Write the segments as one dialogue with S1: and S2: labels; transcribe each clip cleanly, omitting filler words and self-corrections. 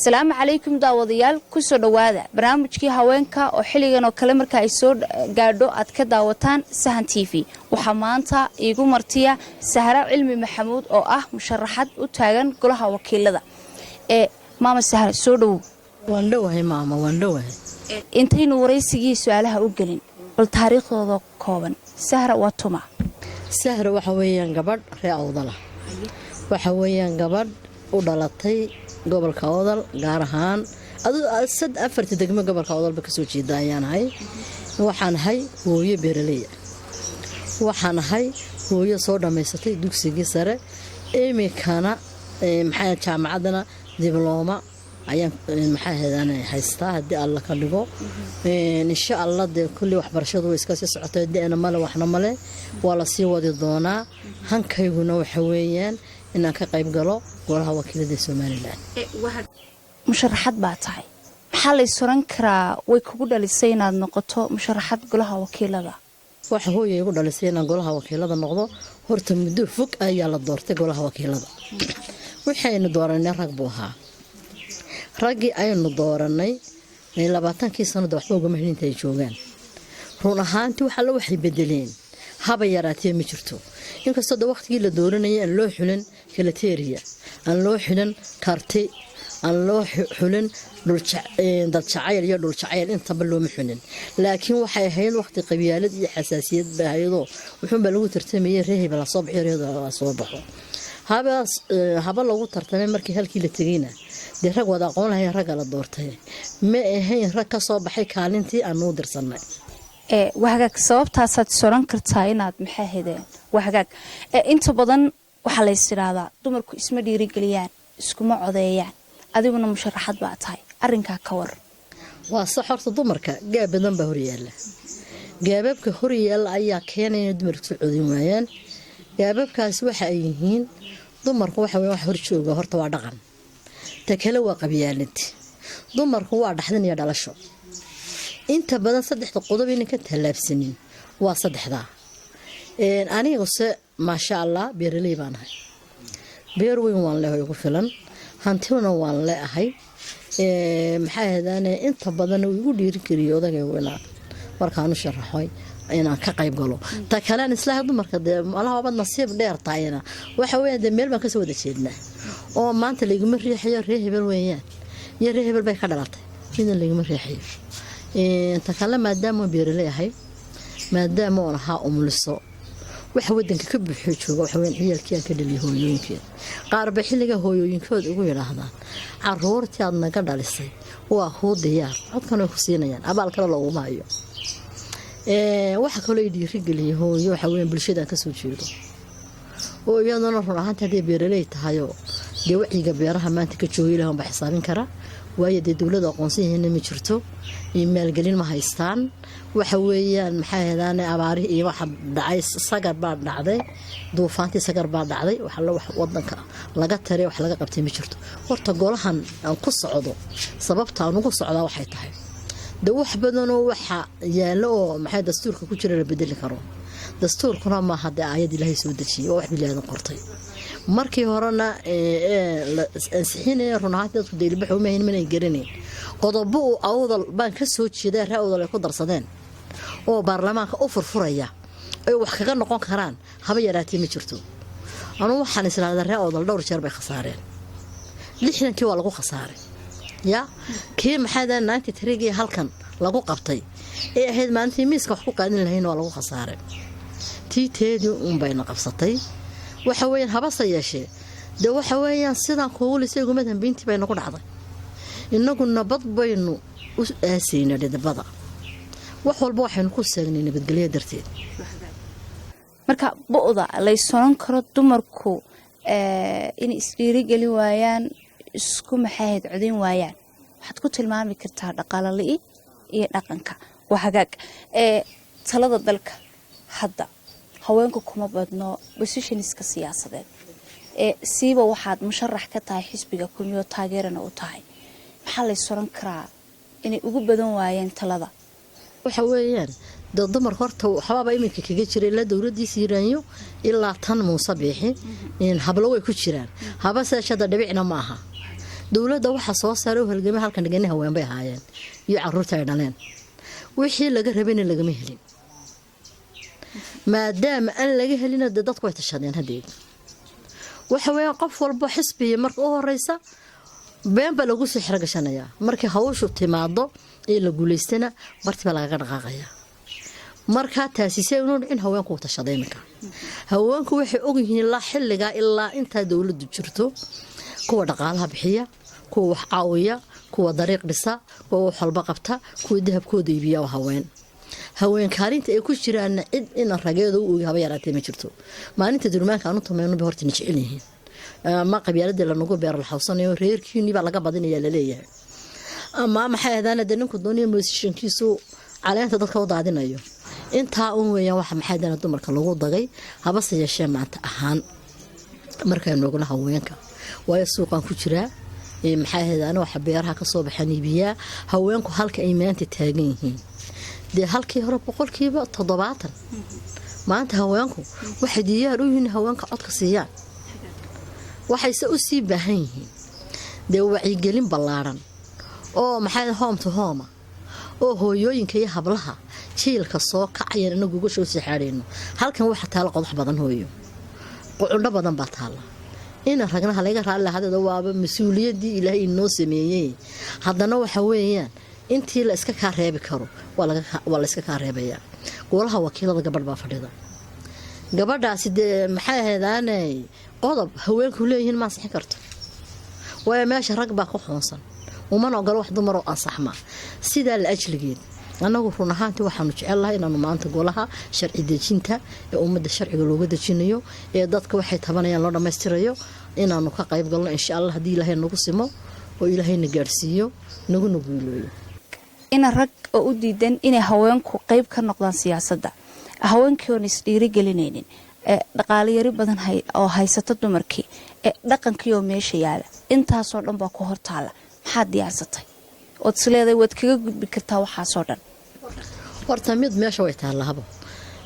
S1: Asalaamu calaykum daawadayaal, kusoo dhowaada barnaamijkii haweenka oo xilligan oo kale marka ay soo gaadho aad ka daawataan Sahan TV. Waxaa maanta iigu martiya Sahra Cilmi Maxamuud oo ah musharaxad u taagan golaha wakiilada. Ee maama Sahra, soo dhowow.
S2: Waan dhowahay maama, waan dhowahay.
S1: Intaynu waraysigii su-aalaha u gelin, bal taariikhdooda kooban, Sahra waa tuma?
S2: Sahra waxa weeyaan gabadh ree Awdala, waxa weeyaan gabadh u dhalatay gobolka Awdal, gaar ahaan sad afarta degmo gobolka Awdalba kasoo jeeda ayaan ahay. Waxaan ahay hooyo beeraleya, waxaan ahay hooyo soo dhammaysatay dugsigii sare, imikana maxaa jaamacaddana diblooma ayaan maxaa heedaan haystaa. Haddii Alla ka dhigo, insha Allah, dee kulley waxbarashadu way iska sii socotay, dana male waxna male, waa lasii wadi doonaa. Hankayguna waxa weeyaan inaan ka qayb galo golaha wakiilada Somaliland.
S1: Musharaxad baa tahay, maxaa la isuran karaa way kugu dhalisay inaad noqoto musharaxad golaha wakiilada?
S2: Waxa hooya igu dhalisay inaan golaha wakiilada noqdo, horta muddo fog ayaa la doortay golaha wakiilada. Waxaynu dooranay rag buu ahaa. Raggii aynu dooranay 20kii sanada waxba ugama helin inta ay joogaan. Run ahaantii wax alla waxay bedeleen haba yaraatee ma jirto, inkastoo da waqtigii la dooranayay aan loo xulin criteria, aan loo xulin karti, aan loo xulin daljacayl iyo dhuljacayl, intaba looma xulin. Laakiin waxay ahayd waqti qabyaalad iyo xasaasiyad bay ahaydoo wuxuunbaa lagu tartamayay ree hebel ha soo baxo, ree hebel ha soo baxo. Haba lagu tartamay, markii halkii la tegayna dee rag wada aqoon lahayn ragga la doortay ma ahayn rag ka soo baxay kaalintii aanuu dirsanay.
S1: Waa hagaag, sababtaasaad soran kartaa inaad maxaa hedeen. Waa hagaag. Inta badan waxaa lays idhaahdaa dumarku isma dhiirigeliyaan, iskuma codeeyaan. Adiguna musharaxad baa tahay, arrinkaa ka war.
S2: Waa sax. Horta dumarka gaab badan baa horyaala. Gaababka horyaala ayaa keenaya inay dumarku soo codin waayaan. Gaababkaasi waxa ay yihiin, dumarku waxa weya wax horjooga horta waa dhaqan, ta kale waa qabyaalad, dumarku waa dhaxdin iyo dhalasho. Inta badan saddexda qodob inan ka tallaabsanin waa saddexdaa. Aniguse maasha Allah beeraley baan ahay, beer weyn waan leehay, igu filan, hantina waan leeahay. Maxaa ahdaane, inta badan uu igu dhiirigeliyo odagaygu inaan markaan u sharaxoy inaan ka qayb galo. Ta kalean islaha dumarka dee malaha nasiib dheer tahayna waxa weeyaan dee meel baan kasoo wada jeednaa oo maanta layguma riixayo ree hebel weeyaan iyo ree hebel bay ka dhalatay, midna layguma riixayo. Ta kale, maadaama beeraley ahay, maadaama oon ahaa umuliso, waxa wadanka ka buuxo jooga waxa weeyaan ciyaalkii aan ka dhaliyo hooyooyinkeed. Qaar ba xilliga hooyooyinkood ugu yidhaahdaan, "Caruurtii aad naga dhalisay waa kuu diyaar, codkan way ku siinayaan, abaal kale looguma hayo." Waxa kaloo ay dhiirigeliyay hooyo waxa weeyaan bulshadaan kasoo jeedo oo iyaduna run ahaantii hadday beeraley tahayoo dee wacyiga beeraha maanta ka jooga Ilaah unbaa xisaabin kara, waayo dee dowladda aqoonsanyahiina ma jirto, maalgelin ma haystaan. Waxa weeyaan maxaa hedaane, abaarihii iyo waxa dhacay, sagar baa dhacday, duufaantii sagar baa dhacday. Wax wax wadanka laga taray, wax laga qabtay ma jirto. Horta golahan aan ku socdo, sababta aan ugu socdaa waxay tahay de wax badanoo waxa yaallo oo maxay dastuurka ku jira la bedeli karo. Dastuurkuna maaha dee aayad Ilaahay soo dejiyay, waa wax bilaadan qortay. Markii horena ansixinaya, run ahaantii dadku deylbax uma hayn, manay garanayn qodobo uu Awdal baan ka soo jeedaa ree Awdal ay ku darsadeen oo baarlamaanka u furfuraya ay wax kaga noqon karaan haba yaraatee ma jirto. Anugu waxaan islaahdaa ree Awdal dhowr jeer bay khasaareen. 60kii waa lagu khasaaray, ya kii maxaa 93gii halkan lagu qabtay ee ahayd maalintii miiska wax ku qaadin lahayn waa lagu khasaaray. Tii teedii uunbayna qabsatay. Waxa weyaan habase yeeshee dee waxa weeyaan sidaan kuugu lisay uguma dambeyntii bay nagu dhacday. Inagu nabad baynu u aasaynay dhidibada, wax walba waxaynu ku seegnay nabadgelyo darteed.
S1: Marka bo'da laysoran karo dumarku inay isdhiirigelin waayaan, isku maxaahayd codayn waayaan, waxaad ku tilmaami kartaa dhaqaalo li'i iyo dhaqanka. Waa hagaag. Talada dalka hadda haweenku kuma badno positionska siyaasadeed. Siiba waxaad musharax ka tahay xisbiga Kulmiyo, taageerana u tahay. Maxaa laysoran karaa inay ugu badan waayeen talada?
S2: Waxa weeyaan dee dumarka horta waxbaaba iminka kaga jira ilaa dowladii Siiraanyo ilaa tan Muuse Biixi, hablo way ku jiraan, habase shada dhibicna ma aha. Dowladda waxaa soo saaray u halgamay halkan dhigani haween bay ahaayeen iyo caruurta ay dhaleen. Wixii laga rabayna lagama helin. Maadaama aan laga helina, dee dadku way tashadeen. Hadeed waxa weeyaan qof walbo xisbiya marka u horeysa been baa lagu soo xero gashanayaa. Markii hawshu timaado ee la guulaystana, barti baa lagaga dhaqaaqayaa. Markaa taasi si aynu dhicin, haweenku u tashaday. Iminka haweenku waxay ogyihiin ilaa xilligaa, ilaa intaa dowladdu jirto, kuwa dhaqaalaha bixiya, kuwa wax caawiya, kuwa dariiq dhisa, kuwa wax walba qabta, kuwa dahabkooda iibiya waa haween. Haween kaalinta ay ku jiraanna cid ina rageeda u ogi haba yaraatee ma jirto. Maalinta durmaanka aanu tumayno bay horta na jecel yihiin, ama qabyaaladii lanagu beer la xawsanayo, reerkiinii baa laga badinaya laleeyahay, ama maxay ahaydaan, dee ninku doonaya moosishankiisu caleenta dadka u daadinayo. Intaa un weeyaan waxa maxay ahaydaan dumarka lagu dagay. Habase yeeshee maanta ahaan markaynu ogno haweenka, waayo suuqan ku jiraa, maxay ahayd, waxa beeraha kasoo baxaan iibiyaa. Haweenku halka ay maanta taagan yihiin, dee halkii hore 70% maanta haweenku waxay diyaar u yihiin haweenka codka siiyaan. Waxayse u sii baahan yihiin dee wacyigelin ballaaran oo maxay home to home, oo hooyooyinka iyo hablaha jiilka soo kacayan inagu uga soo sixaadhayno. Halkan waxa taala qodox badan, hooyo qucundho badan baa taala. Ina ragnaha laga raalli lahadeeda waaba mas-uuliyaddii Ilaahay inoo sameeyey. Haddana waxa weeyaan intii la iska kaa reebi karo waa la iska kaa reebayaa. Golaha wakiilada gabadh baa fadhida. Gabadhaasi dee maxay ahaydaaney qodob haweenku leeyihiin ma ansixin karto, waayo meesha rag baa ku xoonsan, umana ogolo wax dumaroo ansaxma. Sidaa la ajligeed, annagu run ahaantii waxaanu jecelnahay inaanu maanta golaha sharci dejinta ee ummadda sharciga looga dejinayo, ee dadka waxay tabanayaan loo dhammaystirayo, inaanu ka qayb galno, insha Allah, haddii Ilaahay nagu simo oo Ilaahayna gaadhsiiyo, naguna guulooyo.
S1: Ina rag oo u diidan inay haweenku qayb ka noqdaan siyaasadda, haweenkii oon isdhiirigelinaynin, dhaqaalayari badan oo haysata dumarkii, dhaqankii oo meesha yaala, intaasoo dhan baa ku hortaala. Maxaad diyaarsatay ood isleedahay waad kaga gudbi kartaa waxaasoo dhan?
S2: Horta mid meesha way taallahabo,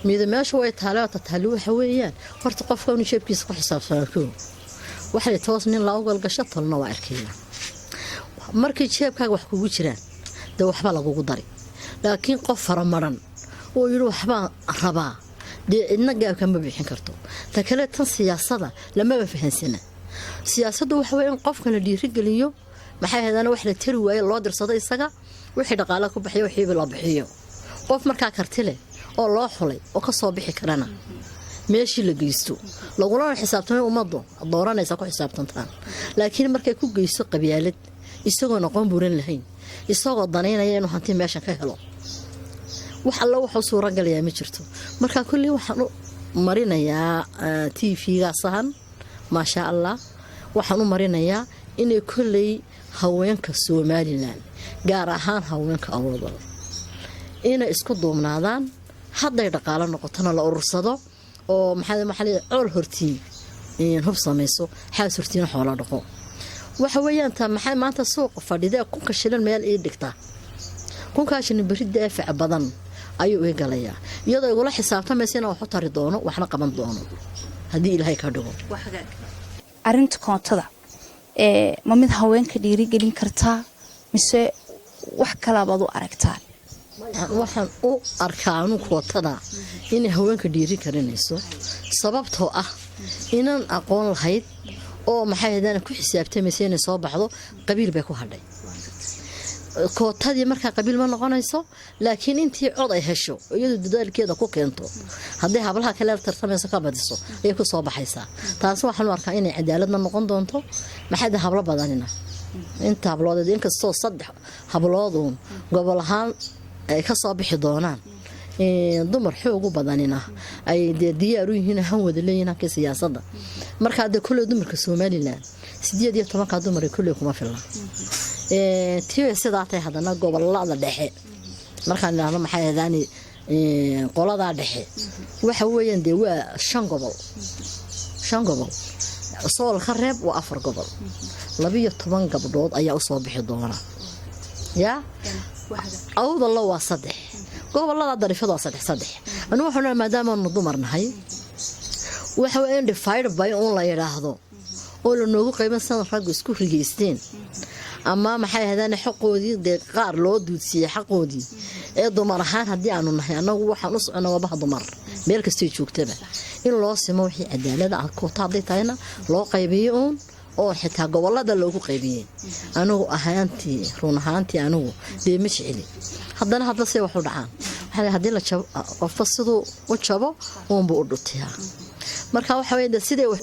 S2: mid meesha way taale. Taali waxa weeyaan horta qofka inuu jeebkiisa ku xisaabsanaa. Koo waxay toos nin la ogol gasho tolna waa arkaya. Markii jeebkaaga wax kugu jiraan, dee waxba lagugu dari. Laakiin qof faramaran oo yidhi waxbaan rabaa, dee cidna gaabka ma bixin karto. Ta kale, tan siyaasada lamaba fahansana. Siyaasaddu waxa wey in qofka la dhiirigeliyo, maxay ahaydaan, wax la tari waaye loo dirsado isaga, wixii dhaqaala ku bixiyo, wixiiba la bixiyo. Qof markaa karti leh oo loo xulay oo kasoo bixi karana meeshii la geysto, lagulana xisaabtamay, ummaddu dooranaysa ku xisaabtantaan. Laakiin markay ku geysto qabyaalad, isagoon aqoon buuran lahayn, isagoo danaynaya inuu hanti meeshan ka helo, wax alla wuxuu suuragalayaa ma jirto. Marka kulley waxaan u marinayaa TV-ga Sahan, maashaa Allah, waxaan u marinayaa inay kolley haweenka Somaliland, gaar ahaan haweenka Awdal, inay isku duubnaadaan. Hadday dhaqaalo noqotona la urursado, oo maxaa cool hortiin hub samayso, xaas hortiin xoolo dhaqo. Waxa weeyaan taa maxay maanta suuqa fadhidee 1000-ka shilin meel ii dhigta, 1000-kaa shilin berri daafac badan ayuu ii galayaa, iyadoo igula xisaabtamaysa inaan wax u tari doono, waxna qaban doono haddii Ilaahay ka dhigo.
S1: Arinta koontada ma mid haweenka dhiirigelin kartaa mise wax kalaabaad u aragtaan?
S2: Waxaan u arkaa anu kootada inay haweenka dhiiri karinayso, sababtoo ah inaan aqoon lahayd oo maxay haydaan ku xisaabtamaysa inay soo baxdo, qabiil bay ku hadhay kootadii. Markaa qabiil ma noqonayso, laakiin intii cod ay hesho iyadu dadaalkeeda ku keento, hadday hablaha kale tartamayso ka badiso, ayay ku soo baxaysaa. Taasi waxaan u arkaa inay cadaaladna noqon doonto. Maxay hablo badanina inta habloodeed, inkastoo saddex hablooduun gobol ahaan ay ka soo bixi doonaan, dumar xoogu badanina ay dee diyaar u yihiin, han wada leeyihin hankii siyaasadda. Markaa dee kulley dumarka Somaliland 18-ka dumar kulley kuma filna. Tii sidaa tahay, haddana gobolada dhexe markaan idhaahno, maxay ahaydaan, qoladaa dhexe waxa weeyaan dee waa shan gobol. Shan gobol Sool ka reeb, waa afar gobol. 12 gabdhood ayaa usoo bixi doona. Yaa Awdallo waa saddex, gobolada darifada waa saddex saddex. Anigu waxaan leeyahay, maadaamaanu dumar nahay, waxa weya in divide by un la yidhaahdo oo lanoogu qayban sana raggu isku rigeysteen. Ama maxay ahaydaan xaqoodii dee qaar loo duudsiiyey xaqoodii ee dumar ahaan haddii aanu nahay, annagu waxaan u socona wabaha dumar meel kastay joogtaba in loo simo wixii cadaalada ah. Koota hadday tahayna loo qaybiyo uun oo xitaa gobolada loogu qaybiyey. Anigu ahaantii, run ahaantii, anigu dee ma jecli. Haddana hadba say wax u dhacaan, waxaa haddii la jabo, qofba siduu u jabo uunbuu u dhutiyaa. Marka waxa wey sidee wax.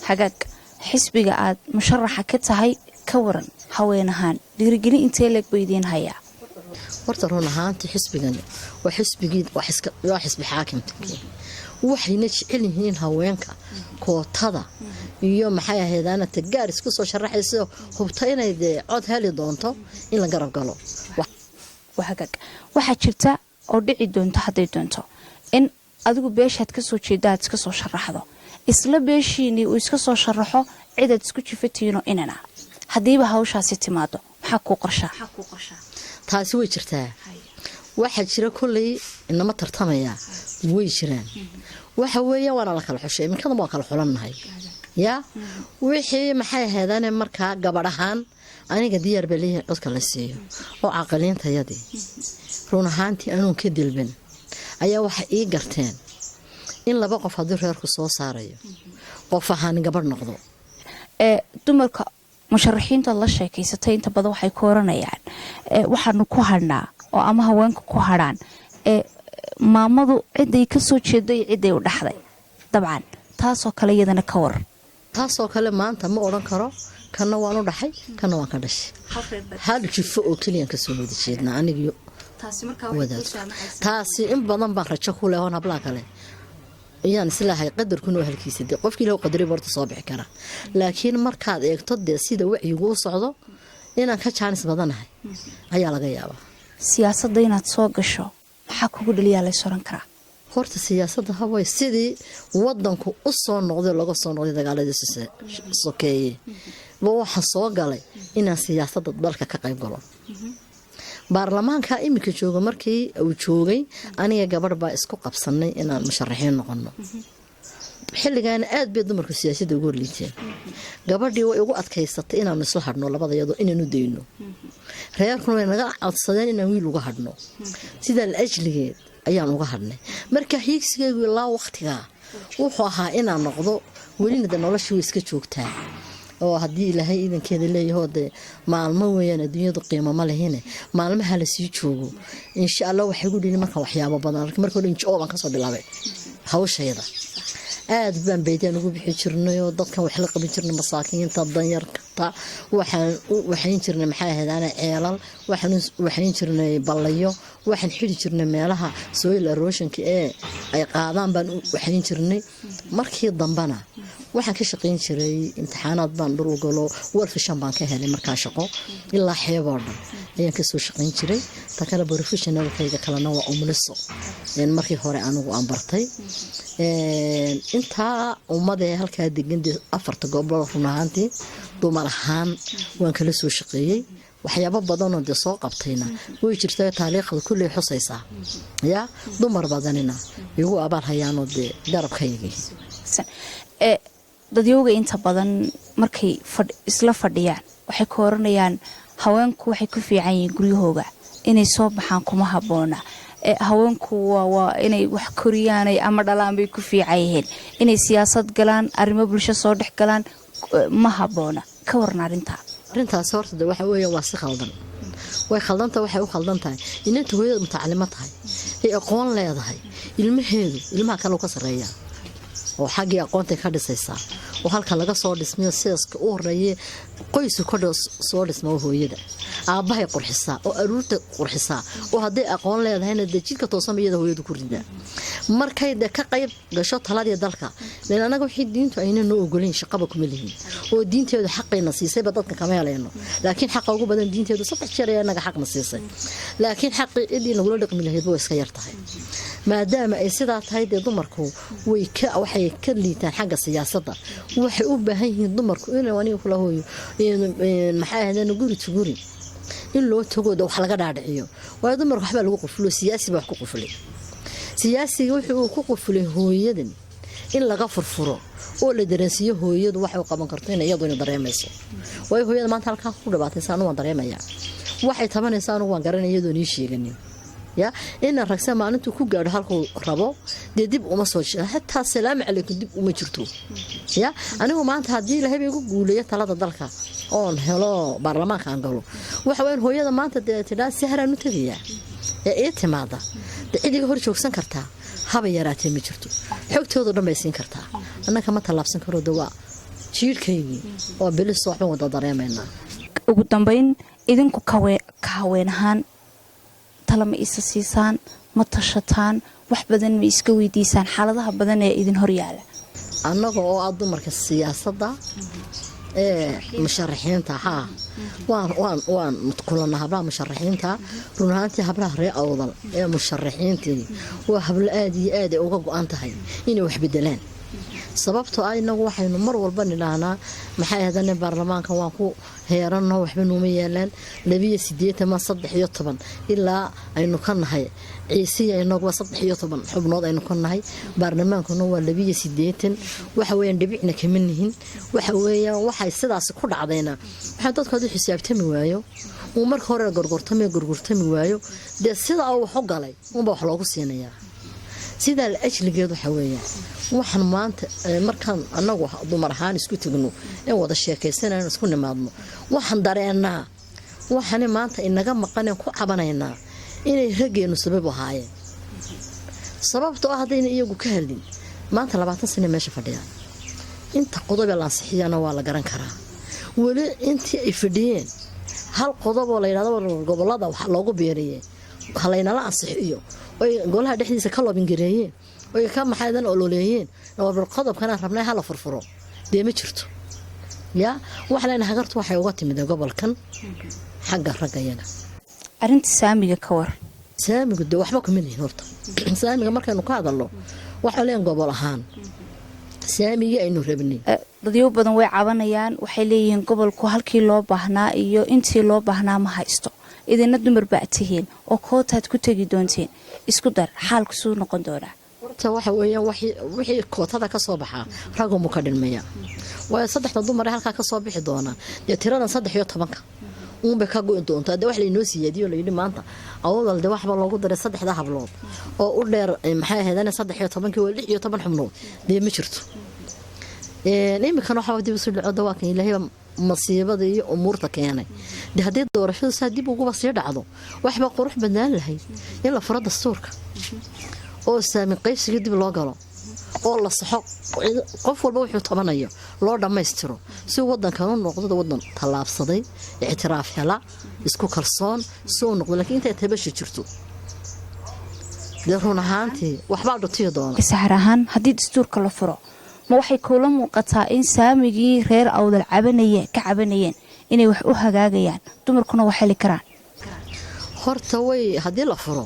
S1: Hagaag, xisbiga aad musharaxa ka tahay, ka waran haween ahaan dhiirigelin intee leeg buu idiin hayaa?
S2: Horta run ahaantii xisbigani waa xisbigii, waa xisbi xaakimkii. Waxayna jecel yihiin haweenka kootada iyo maxay ahayd gaar isku soo sharaxayso, hubta inay dee cod heli doonto, in la garab galo.
S1: Waa hagaag. Waxaa jirta oo dhici doonto hadday doonto in adigu beeshaad kasoo jeeda aad iska soo sharaxdo, isla beeshiinii uu iska soo sharaxo cidaad isku jifatihiinoo inana. Haddiiba hawshaasi timaado, maxaa kuu qorshaa?
S2: Taasi way jirtaa. Waxaa jira kolley inama tartamayaa way jiraan. Waxa weeya waana la kala xushay, iminkadan waa kala xulannahay. Yaa wixii maxay ahaydane markaa gabadh ahaan aniga diyaar baa leeyahay codka la siiyo oo caqaliintayadii run ahaantii anuun ka dilban ayaa waxay ii garteen in laba qof haddii reerku soo saarayo, qof ahaan gabadh noqdo.
S1: Ee dumarka musharaxiintood la sheekaysatay inta badan waxay ku oranayaan, waxaanu ku hadhnaa oo ama haweenka ku hadhaan ee maamadu ciday ka soo jeedo iyo ciday u dhaxday. Dabcan taasoo kale iyadana ka waran?
S2: Taasoo kale maanta ma odhan karo kana waan u dhaxay, kana waan ka dhashay. Hal jifo oo keliyaan kasoo wada jeednaa anigiyo wadaadku. Taasi in badan baan rajo ku leh oon hablaha kale ayaan islahay qadarkuna waa halkiisa. Dee qofkii ilah qadaray horta soo bixi kara, laakiin markaad eegto dee sida wacyigu u socdo, inaan ka jaanis badanahay ayaa laga yaabaa.
S1: Siyaasadda inaad soo gasho maxaa kugu dhaliyaa lays oran karaa?
S2: Horta siyaasadda haway sidii wadanku u soo noqday, looga soo noqday dagaaladii sokeeye ba, waxaa soo galay inaan siyaasadda dalka ka qayb galo. Baarlamaanka iminka jooga markii uu joogay, aniga gabadh baa isku qabsanay inaan musharaxiin noqono. Xilligaana aad bay dumarku siyaasadda ugu horliiteen. Gabadhii way ugu adkaysatay inaanu isla hadhno labada iyadoo inaanu dayno. Reerkuna way naga codsadeen inaan wiil uga hadhno. Sidaa la ajligeed ayaan uga hadhnay. Marka hiigsigaygu ilaa waqtigaa wuxuu ahaa inaan noqdo. Welina de noloshii way iska joogtaa oo haddii Ilaahay iidankeeda leeyahoo dee maalmo weeyaan, adduunyadu qiimo ma lehine, maalmaha lasii joogo insha Allah. Waxay ku dhili marka waxyaabo badan marka hore NGO baan kasoo bilaabay hawshayda. Aad baan beydaan ugu bixi jirnay oo dadkan wax la qaban jirnay, masaakiinta, danyarta. Waxaan u waxayn jirnay maxay ahayd ceelal, waxaan u waxayn jirnay ballayo, waxaan xidhi jirnay meelaha soil erosionka ee ay qaadaan baan u waxayn jirnay. Markii dambena waxaan ka shaqayn jiray imtixaanaad baan dhul galo, World Vision baan ka helay markaa shaqo. Ilaa xeeboo dhan ayaan kasoo shaqayn jiray. Ta kale professionalkayga kalena waa umuliso. Markii hore anigu aan bartay intaa ummadee halkaa degan dee afarta gobol, run ahaantii dumar ahaan waan kala soo shaqeeyey. Waxyaabo badanoo dee soo qabtayna way jirtaa, taariikhda kulley xusaysaa. Yaa dumar badanina igu abaal hayaanoo dee garabkaygii.
S1: Ee dadyowga inta badan markay isla fadhiyaan waxay ku oranayaan haweenku waxay ku fiican yihiin guryahooga, inay soo baxaan kuma habboona. Haweenku waa inay wax koriyaanay ama dhalaan bay ku fiican yihiin, inay siyaasad galaan, arrimo bulsho soo dhex galaan ma habboona. Ka waran arrintaa?
S2: Arrintaas horta de waxa weeya waa si khaldan, way khaldanta. Waxay u khaldan tahay inanta hooyada mutacalimo tahay ay aqoon leedahay, ilmaheedu ilmaha kale u ka sarreeya oo xaggii aqoontay ka dhisaysaa oo halka laga soo dhismayo seeska u horeeye qoysu ka soo dhisma hooyada. Aabbahay qurxisaa oo aruurta qurxisaa oo hadday aqoon leedahayna dee jidka toosanba iyada hooyadu ku ridaa markay de ka qayb gasho taladii dalka. Len anaga wixii diintu ayna noo ogolayn shaqaba kuma lihin oo diinteedu xaqayna siisayba dadka kama helayno. Laakiin xaqa ugu badan diinteedu saddex jeer ayaa inaga xaqna siisay, laakiin xaqii cidii nagula dhaqmi lahaydba way iska yar tahay. Maadaama ay sidaa tahay, dee dumarku way ka waxay ka liitaan xagga siyaasadda. Waxay u baahan yihiin dumarku inuu aniga kula hooyo maxay ahaydeen guri to guri in loo tago wax laga dhaadhiciyo. Waayo dumarku waxbaa lagu qufulo, siyaasi baa wax ku qufulay. Siyaasiga wuxuu uu ku qufulay hooyadan in laga furfuro. Oo la dareensiiyo hooyadu waxay u qaban karto in iyadu ina dareemayso. Waayo, hooyada maanta halkaa ku dhibaataysa anu waan dareemayaa, waxay tabanaysa anugu waan garanaya iyadoon ii sheeganin. Ya ina ragse maalintuu ku gaadho halkuu rabo, dee dib uma soo, xitaa salaamu calaykum dib uma jirto. Ya anigu maanta haddii Ilaahay ba igu guuleeyo talada dalka oon helo, baarlamaanka aan galo, waxa weyan hooyada maanta dee tidhaa "Sahraan u tegayaa" ee ii timaada, dee cid iga hor joogsan kartaa haba yaraatee ma jirto. Xogtoodo dhan bay siin kartaa. Annaka ma tallaabsan karo, de waa jiirhkaygii oo bilis, waxban wada dareemaynaa.
S1: Ugu dambeyn, idinku ka haween ahaan tala ma isa siisaan? Ma tashataan? Wax badan ma iska weydiisaan xaaladaha badan ee idin horyaala?
S2: Annaga oo ah dumarka siyaasadda ee musharaxiinta, haa, waan kulanaa hablaha musharaxiinta. Run ahaantii, hablaha reer Awdal ee musharaxiintii waa hablo aada iyo aad ay uga go-an tahay inay wax bedelaan, sababtoo ah inagu waxaynu mar walba nidhaahnaa, maxay ahdane, baarlamaanka waan ku heeranno, waxba nuuma yeelaan. 82 ma 13 ilaa aynu ka nahay Ciisiya, inaguwa 13 xubnood aynu ka nahay. Baarlamaankuna waa 82. Waxa weyaan dhibicna kama nihin. Waxa weeyaan waxay sidaas ku dhacdayna, waxaa dadku hadduu xisaabtami waayo, uu marka hore gorgortami gorgortami waayo, dee sidaa uu wax u galay unbaa wax loogu siinayaa. Sidaa la ajligeed waxa weeyaan waxaan maanta markaan anagu dumar ahaan isku tegno in wada sheekaysanayno, isku nimaadno, waxaan dareennaa waxani maanta inaga maqaneen ku cabanaynaa inay raggeenu sabab ahaayeen, sababtoo ah haddayna iyagu ka hadlin maanta 20 sane meesha fadhiyaan, inta qodobee la ansixiyana waa la garan karaa. Weli intii ay fadhiyeen hal qodoboo la yidhahdo gobolada wax loogu biiriye halaynala ansixiyo, oy golaha dhexdiisa ka loobingareeyeen, oy ka maxaydan ololeeyeen, bal qodobkana rabnay hala furfuro, dee ma jirto. Ya waxa leenahay, hagartu waxay uga timid gobolkan xagga ragga yaga.
S1: Arrinta saamiga ka war.
S2: Saamigu dee waxba kuma lihin. Horta saamiga markaynu ka hadalno, waxaa leen gobol ahaan saamigii aynu rabnay.
S1: Dadyo badan way cabanayaan, waxay leeyihiin gobolku halkii loo baahnaa iyo intii loo baahnaa ma haysto. Idina dumar baa tihiin oo kootaad ku tegi doonteen, isku dar, xaalku suu noqon doonaa?
S2: Horta waxa weeyaan wixii kootada ka soo baxaa ragumuu ka dhinmaya, waayo saddexda dumar ee halkaa kasoo bixi doona dee tiradan 13-ka uunbay ka go'i doontaa. Dee wax laynoo siyaadiyo layidhi maanta Awdal dee waxba loogu daray saddexda hablood oo u dheer, maxay ahaydane, 13-kii waa 16 xubnood, dee ma jirto. Iminkana waxaa dib isu dhaco dawaakan Ilaahayba masiibada iyo umuurta keenay. Dee haddii doorashadu saa dib uguba sii dhacdo, waxba qurux badnaan lahayd in la furo dastuurka oo saamin qaybsiga dib loo galo oo la saxo, qof walba wuxuu tabanayo loo dhammaystiro, si wadankan u noqdo wadan tallaabsaday, ictiraaf hela, isku kalsoon si uu noqdo. Lakiin intay tabasha jirto, dee run ahaantii waxbaa dhutiyi doona.
S1: Saxar ahaan, haddii dastuurka la furo, ma waxay kuula muuqataa in saamigii reer Awdal cabanayeen ka cabanayeen inay wax u hagaagayaan, dumarkuna wax heli karaan?
S2: Horta way haddii la furo,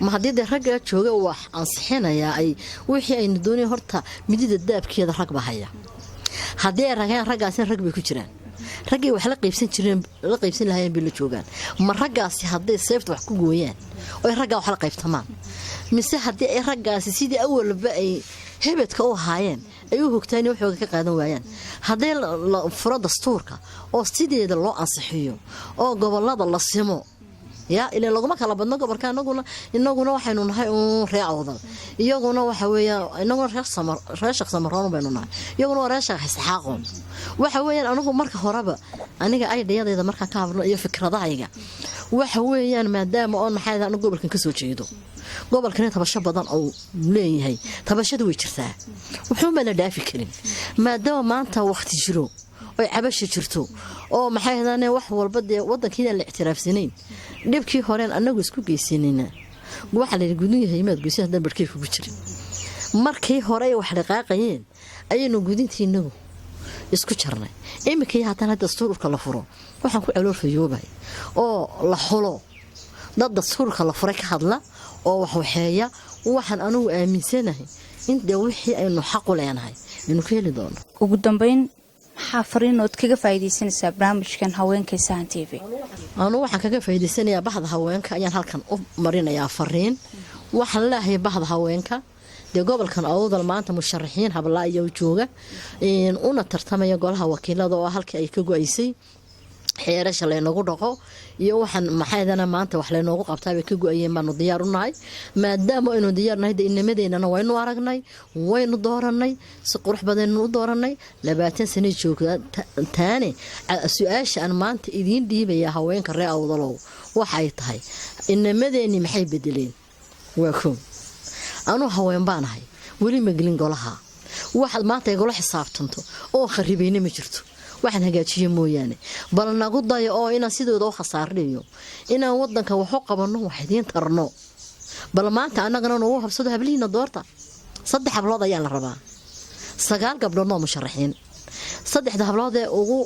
S2: ma haddii dee raggaa jooga wax ansixinayaa ay wixii aynu doonaya, horta midida daabkeeda rag baa haya. Haddii ay ragaan raggaasina, rag bay ku jiraan, raggay wax la qaybsan jireen, la qaybsan lahaayeen bay la joogaan. Ma raggaasi hadday seefta wax ku gooyaan oo ay raggaa wax la qaybtamaan, mise haddii ay raggaasi sidii awalba ay hebedka u ahaayeen ay u hogtaan, waxooga ka qaadan waayaan? Haddii la furo dastuurka oo sideeda loo ansixiyo oo gobolada la simo, ya ilan laguma kala badno gobolka. Inaguna waxaynu nahay uun reer Awdal, iyaguna waxa weeyaan, inaguna reer Sheekh Samaroon baynu nahay, iyaguna waa reer Sheekh Isxaaqoon. Waxa weeyaan anigu marka horeba aniga aydhayadayda markaan ka hadlo iyo fikradahayga, waxa weeyaan maadaama oon maxay anigu gobolkan kasoo jeedo, gobolkani tabasho badan oo leeyahay, tabashadu way jirtaa, wuxuunbaa la dhaafi karin. Maadaama maanta waqti jiro oy cabasha jirto oo maxay hadane wax walba dee wadankiinaan la ictiraafsanayn, dhibkii horeen anagu isku geysanayna, waxaa la yidhi gudun yahay imaad goysan haddaan barhkay kugu jirin. Markii hore ay wax dhaqaaqayeen ayaynu gudintii inagu isku jarnay. Iminkii haddana dastuurka la furo, waxaan ku caloolfayoobahay oo la xulo dad dastuurka la furay ka hadla oo waxwaxeeya. Waxaan anugu aaminsanahay in dee wixii aynu xaqu leenahay aynu ka heli doono.
S1: Ugu dambeyn, maxaa fariinood kaga faa'iidaysanaysaa barnaamijkan haweenka Sahan TV?
S2: Anu waxaan kaga faa'iidaysanayaa bahda haweenka ayaan halkan u marinayaa fariin. Waxaan leeyahay bahda haweenka Dee gobolkan Awdal maanta musharaxiin habla ayaa jooga una tartamaya golaha wakiilada, oo halkii ay ka go-aysay xeerasha laynagu dhaqo iyo waxaan maxaydana maanta wax laynoogu qabtaabay ka go-ayeen baanu diyaar u nahay. Maadaama aynu diyaar nahay, de inamadeenana waynu aragnay, waynu dooranay, si qurux badannu u dooranay. 20 sanay joogtaa taane. Su-aasha aan maanta idiin dhiibaya, haweenka reer Awdalow, waxay tahay: inamadeenni maxay bedeleen? Waa koo anuu haween baanahay, weli ma gelin golaha. Waxaad maanta igula xisaabtanto oo kharibayna ma jirto, waxaan hagaajiyo mooyaane. Bal nagu dayo oo inaan sidooda u khasaarinayo, inaan wadanka waxu qabanno, wax idiin tarno. Bal maanta annagana nagu habsado, hablihiina doorta. Saddex hablood ayaa la rabaa, sagaal gabdhoodnoo musharaxiin. Saddexda hablood ee ugu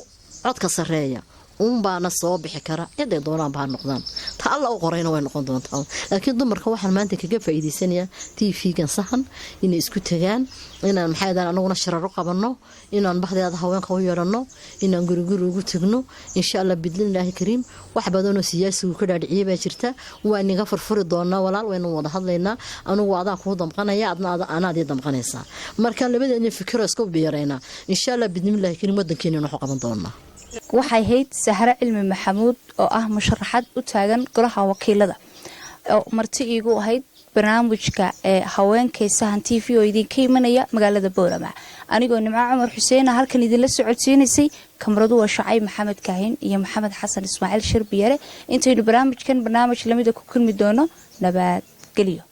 S2: codka sarreeya uunbaana soo bixi kara. Ciday doonaanba ha noqdaan, ta Alla u qorayna way noqon doontaa. Laakiin dumarka waxaan maanta kaga faa'iidaysanayaa TV-gan Sahan inay isku tagaan, inaan maxay anaguna shiraro qabanno, inaan bahdeeda haweenka u yeedhanno, inaan guriguri ugu tagno, insha Allah bidnillaahi kariim. Wax badanoo siyaasigu ka dhaadhiciyay baa jirta, waa inaga furfuri doonaa, walaal. Waynu wada hadlaynaa. Anugu adaan kuu damqanaya, adna anaad ii damqanaysaa. Marka labadeena fikiro isku biiraynaa, insha Allah bidnillaahi kariim, wadankeena waxu qaban doonaa.
S1: Waxay ahayd Sahre Cilmi Maxamuud oo ah musharaxad u taagan golaha wakiilada oo marti iigu ahayd barnaamijka ee haweenkay Sahan TV oo idinka imanaya magaalada Boorama. Anigoo Nimco Cumar Xuseena halkan idinla socodsiinaysay. Kamaradu waa Shacayb Maxamed Kaahin iyo Maxamed Xasan Ismaaciil Shirbiyare. Intaynu barnaamijkan barnaamij lamida ku kulmi doono, nabadgelyo.